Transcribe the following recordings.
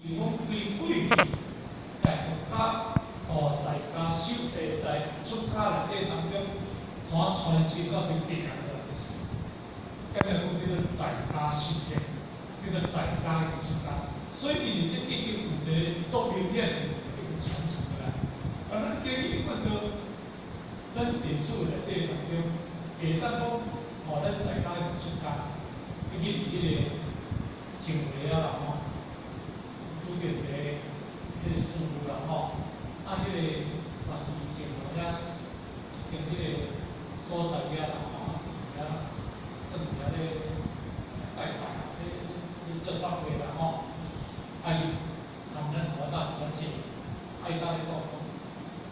伊講對過去在佛家哦，在家修的在出家內底當中，怎傳承到這邊來？咁樣講叫做在家修行，叫做在家出家。所以因為這已經有一個作明顯的一直傳承落來。啊，咱今日看到咱歷史內底當中，會當講哦，咱在家出家，已經伫彼個清華啊啦吼，拄著一個彼個師父啦吼，啊，彼個嘛是以前吼遐一間彼個所在遐啦吼，遐算遐咧拜拜，咧咧做法會啦吼，啊伊含咱我搭佇遐坐，啊伊搭咧講講，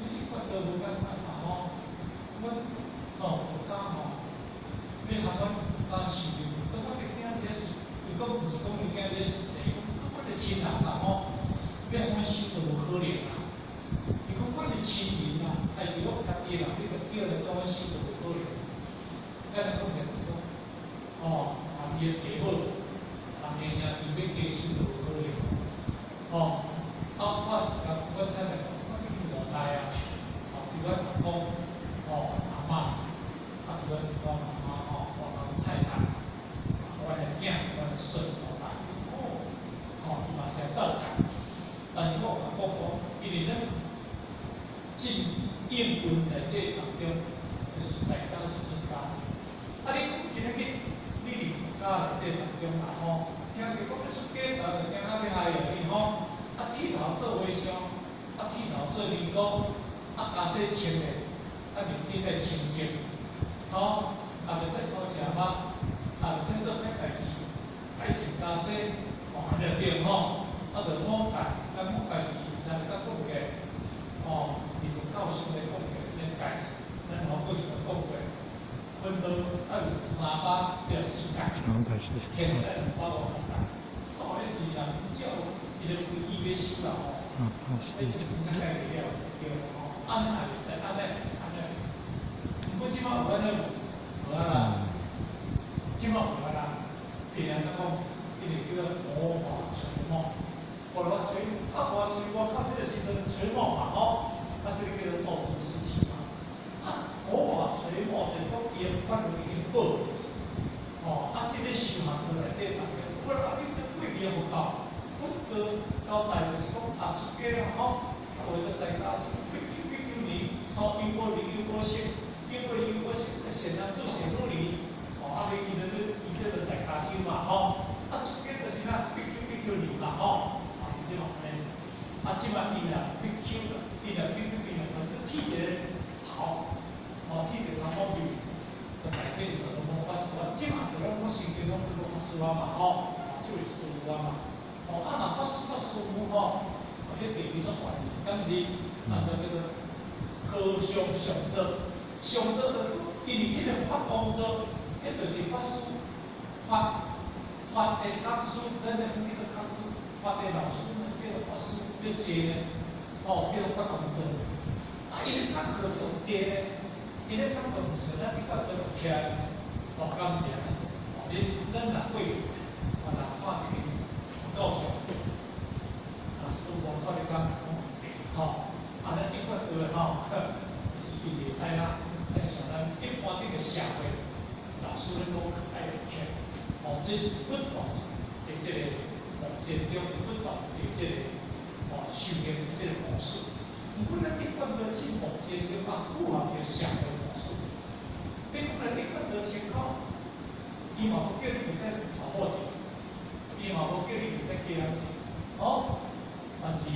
你看都無簡單嘛吼，阮吼佛家吼，欲予阮家修行，感覺伊囝咧是，伊講毋是講伊囝咧是啥，伊講阮的親人啦吼，欲予阮修都無可能啊。伊講阮的親人啊，還是我家己的人，欲共叫來教阮修都無可能。敢若講就是講，哦，含伊的爸母，含伊兄弟欲加修都無可能。哦，啊，我是共阮太太講，我已經五代啊，哦，對阮阿公，哦，阿嬤，啊，對阮我媽媽吼，我太太，阮的囝，阮的孫五代，哦，吼，伊嘛是來讚嘆。但是我有共講講，因為咱進應運內底當中，就是在家就出家。啊，你講今仔日你佇佛家內底當中啦吼，聽著講欲出家，啊，就驚啊欲愛伊吼，啊剃頭做和尚，啊剃頭做尼姑，啊袈裟穿的，啊面頂愛清淨，吼，啊袂使偷食肉，啊袂使做歹代誌，愛穿袈裟，吼，按呢對吼，啊著五戒，啊五戒是咱甲講過，吼，佇佛教上咧講過，咱戒，咱吼過去就講過，分到啊有324戒，天愛250戒，到底是人照伊的規矩欲修啦吼，欲修應該會了對吼，按呢也袂使，按呢也袂使，按呢也袂使。毋過這擺有按呢無？無啊啦，這擺無啊啦，別人講，彼個叫做魔法垂帽，魔法垂啊，魔法垂帽，到這個時陣垂帽嘛吼，啊，這個叫做道祖時期嘛。啊，魔法垂帽就是講伊的法律已經報，吼，啊，這個修行內底當中，我啊，你過去的佛教，佛教交代就是講啊，出家啊吼，啊，為了在家是比丘比丘尼，吼，優婆離優婆塞，優婆離優婆塞，善男子善女人，吼，啊，伊伊就伊這個在家修嘛，吼，啊，出家就是啥，比丘比丘尼嘛，吼，啊，伊這嘛按呢，啊，這擺伊若比丘，伊若比丘伊若就剃一個頭，吼，剃一個頭毛去，就代替就攏講法師啊，這擺就攏講成經攏叫做法師啊嘛，吼，啊，這位師父啊嘛，吼，啊，若法師法師母吼，啊，彼地位足懸，敢是啊，就叫做和尚上座，上座就因為彼個法王座，彼就是法師，法法的講師，咱這叫做講師，法的老師呢叫做法師，叫坐呢，吼，叫做法王座。啊，伊咧講課是用坐呢，伊咧講課毋是咱一般都用徛，哦，敢是按呢？哦，你咱若過去，啊，若看這個佛教上，啊，師父帶你講講坐，吼，啊，咱一般都吼，是因為愛啊，愛像咱一般這個社會，老師咧講愛徛，哦，這是不同的這個目前中不同的這個哦修行的這個模式。毋過咱一貫都進目前中啊，符合著社會模式。你講咱一貫都清苦，伊嘛無叫你袂使查某錢，伊嘛無叫你袂使嫁人錢，哦，但是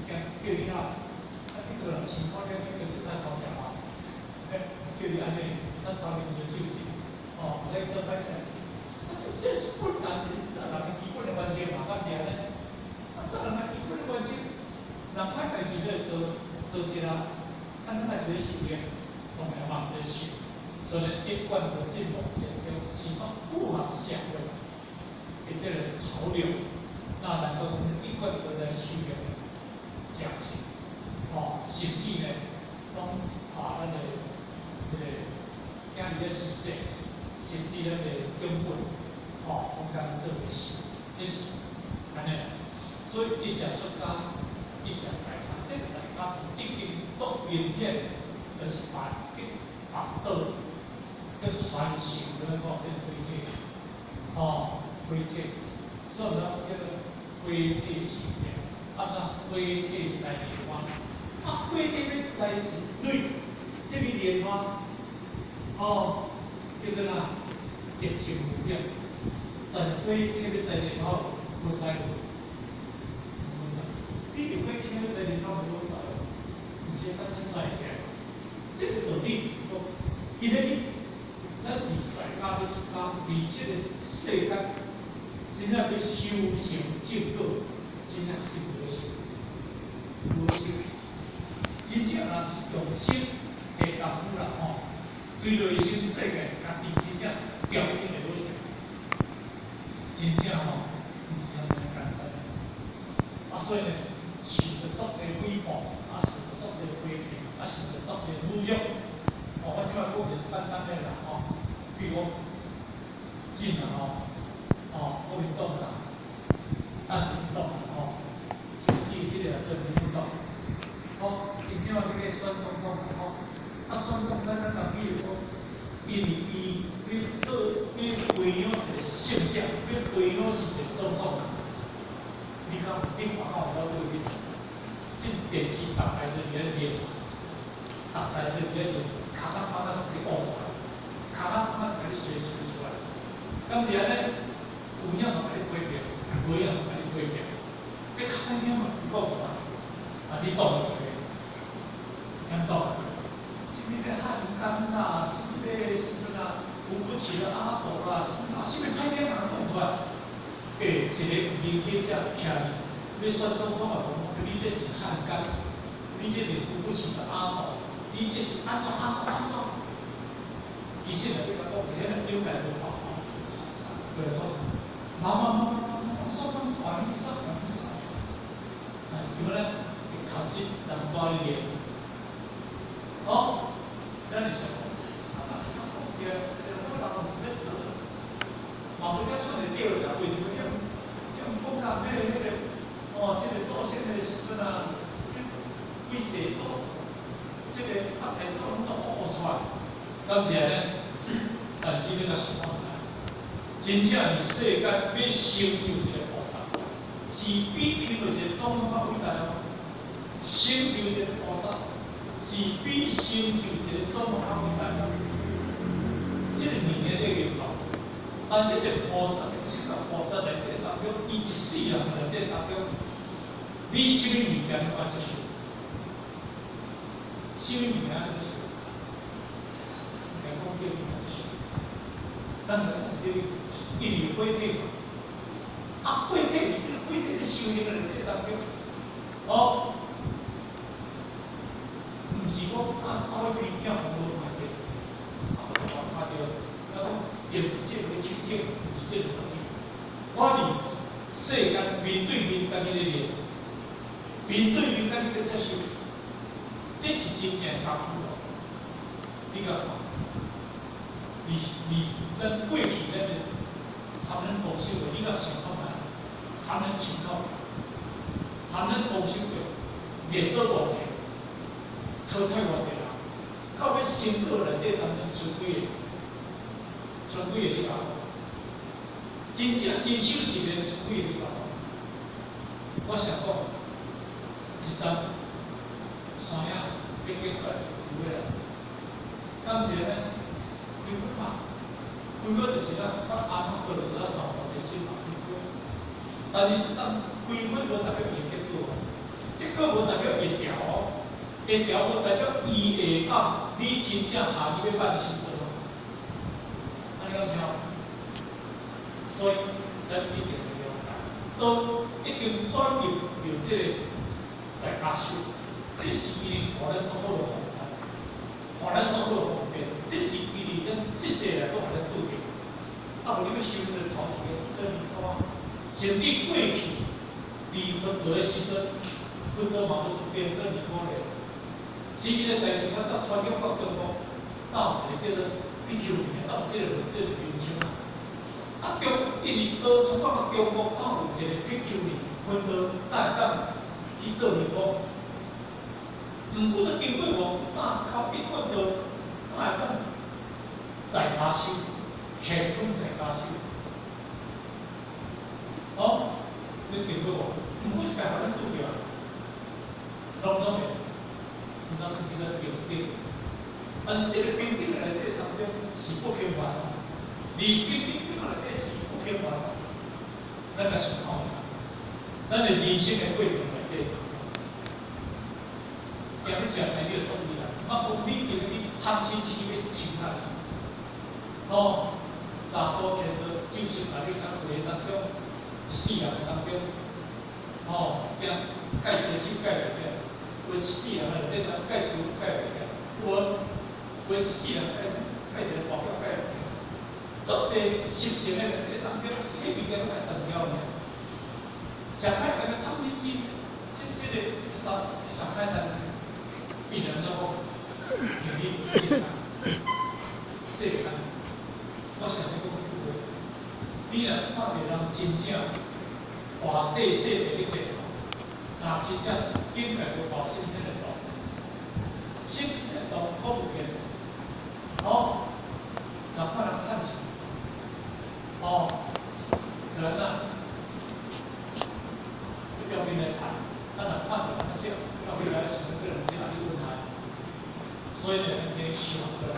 叫叫你啊，啊你個人辛苦了，你叫你莫偷食肉，叫你按呢，袂使偷啉燒酒錢，哦，袂使做歹代誌。啊，這這是本來是做人的基本的原則嘛，敢是按呢？啊，做人的基本的原則，人歹代誌你會做做啥啊？啊，咱若是咧修煉，當然嘛毋咧修。所以一貫的進步前中是種符合社會的這個潮流，那來講一貫都在修煉食錢，吼，甚至呢，攏把咱的這個囝兒咧洗洗，甚至咱的長輩，吼，攏共做伙修，這是按呢。所以伊食出家，伊食在家，這個在家已經足明顯，就是把去把道跟傳承跟講這個火體，哦，火體，所以咱叫做火體修煉，啊那火體摘蓮花，啊火體欲摘一蕊，這個蓮花，哦，叫做哪？極靜無染，但是火體欲摘蓮花，無摘無，無摘。你伫火體欲摘蓮花無好摘，毋是單單摘起來。這個道理，講今仔日咱佇在家欲出家，佇這個世間，真正欲修成正果，真正是無修，無修。真正人是用心下功夫啦吼，對內心世界，家己真正調整會好勢，真正吼，毋是按呢簡單。啊，所以呢，受著足濟誹謗，啊，受著足濟批評，啊，受著足濟侮辱。哦，我這擺講一個簡單的啦吼，比如講，進啦吼，哦，國民黨啦，啊，民黨啦吼，甚至彼個叫民進黨，吼，𪜶這擺這個選總統吼，啊，選總統咱共比如講，因為伊欲做欲培養一個聖者，欲培養是一個總統啊。你看，你看看有了解？這電視逐台都佇咧練，逐台都佇咧練，跤仔拍仔共你挖出來，跤仔拍仔共你洗出出來。敢是按呢？有影嘛共你批評，無影嘛共你批評，你較歹聽嘛講出來，啊，你擋會敢擋？啥物咧漢奸啦，啥物咧時陣啊，扶不起的阿斗啦，啥物啊，啥物歹聽嘛講出來。欸，一個民記者徛欲選總統啊，講你這是漢奸，你這是扶不起的阿斗，你這是按怎按怎按怎？其實啊，你共講，彼個丟來無法吼，對講，媽媽媽媽媽媽，說講還你啥還你啥？哎，因為咧，會靠這人大咧練，哦，咱是想講，啊，講對，這個人毋是欲做，嘛無得選會著啦，為什麼叫叫講較咩彼個？哦，這個祖先的時陣啊，幾世祖，這個北台祖攏總挖出來，敢是按呢？但伊你若想看覓，真正佇世間欲成就一個菩薩，是比成就一個總統較偉大哦。成就一個菩薩，是比成就一個總統較偉大哦。這個物件你明白？但這個菩薩的這個菩薩內底當中，伊一世人內底當中，你啥物物件攏愛接受？啥物物件愛接受？來講叫你愛接受，咱就是講叫你接受，因為火體嘛。啊，火體佇這個火體咧修行的內底當中，哦，毋是講啊走去邊囝無看著，啊無看著，啊講眼不見為清淨，毋是這個道理。我佇世間面對面共伊咧練，面對面共伊咧接受，這是真正功夫哦。你共看，佇佇咱過去咱的含咱同修的，你共想看覓？含咱親口，含咱同修的，練倒偌濟，淘汰偌濟人，到尾成果內底當中剩幾个？剩幾個你共講？真正真守時間剩幾個你共講？我想講，一站山頂欲經過是有的啦，敢是按呢？開火嘛，開火就是咱較暗過落咱上偌濟心嘛開火。但是這陣開火無代表會結果，結果無代表會調哦，會調無代表伊會到你真正下日欲拜的時陣哦。按呢敢聽？所以咱一定要了解，當已經轉入到這個在家修，這是伊予咱足好的方法，予咱足好的方便，這是伊佇咱這世來講予咱拄著。啊，無你欲修這個頭一个真理甚至過去佇佛陀的時陣，佛陀嘛無出現做尼姑咧。是伊個代志，我到傳統到中國，到有一個叫做比丘尼，到有這個這個名稱啊。啊，中因為到傳到中國，到有一個比丘尼，分道，哪会当去做义工？毋过这经过500到一贯道，哪会当在家修，乾坤在家修？哦，你经过无？毋过是家咱拄著，拢总会，咱去咱平等。但是這個平等內底當中是不平凡的，離平等內底是不平凡的。咱來想看，咱的人生的過程內底，今日食菜你就注意啦，莫講你今日你貪嗔痴欲穿啊，哦，查甫見到就是在你講話當中，一世人當中，哦，驚蓋一個手蓋袂起來，有一世人內底當蓋一個蓋袂起來，有有一世人蓋蓋一個大表蓋袂起來，足濟習性的內底當中，彼物件攏會斷掉呢。上海灘的貪嗔痴，這個上上海灘變成怎講？因為世間，世間，我想欲講這句話，你若看著人真正大塊細塊去變，若真正境界無大，心天會動，心天會動，講有變，哦，若看人趁錢，哦，人啊，去表面來趁，啊若看著人食，表面來想個人食，你問他，所以呢，咱今日想過來，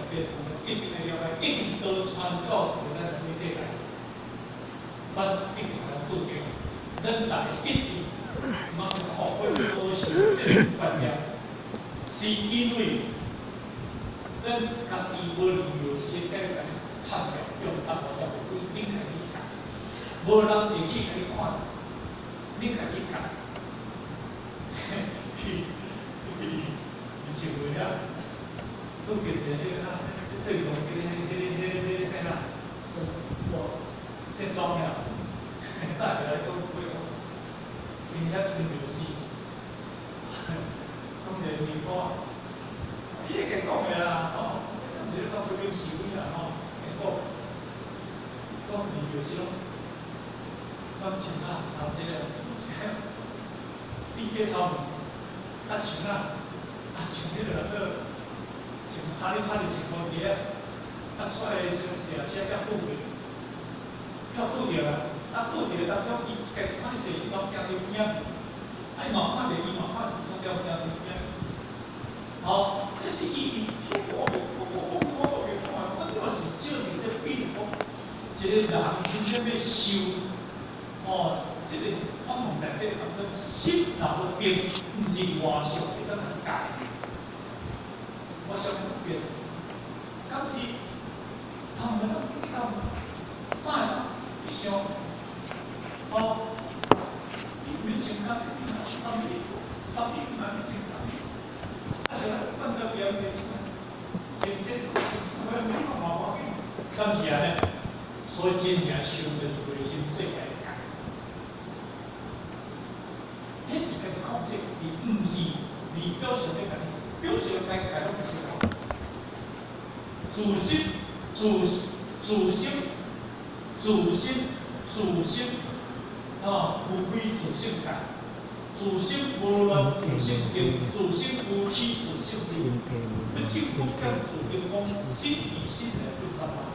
一定會了解，一定都傳到咱的內底來，咱一定來拄著，咱大家一定毋通後悔多想這個觀念，是因為咱家己無利用時間來判斷，用十五點幾，你家己看，無人會去共你看，你家己看，去你像袂啊？拄著一個彼個啊，做工彼個啥啦？姓莊了，大家來講一句講，因遐村就是，講一個面瓜，伊會講的啦，吼，毋是咧講批評是非啦，吼，會講，講伊就是攏，攏穿啊，阿西啊，一個低頭毛，啊穿啊，啊穿彼個做，穿哈哩哈哩穿高鞋啊，啊出來的時陣駕車才拄著，卻拄著啦，啊拄著當中，伊家己歹勢，伊總行佇邊仔，啊伊嘛看著，伊嘛看著，總調行佇邊。好，這是伊伫我我我我我我袂看，我這嘛是照著這比喻講，一個人真正欲修，吼，這個法門內底當中，心若無定，毋是外相會當改。我相不變，敢是頭毛當去到啥個去想，哦，你免想較啥物嘛，啥物啥物嘛，你穿啥物？啊，像咱放到邊個穿，穿西裝穿啥物，你看嘛無要緊，敢是按呢？所以真正修的內心世界改，彼是家己控制，伊毋是你表象咧共你，表象該改攏是講，自心自自心自心自心，啊，無開自性界，自心無亂自性定，自心無痴自性慧，不淨不間自性空，心與心來分三嘛。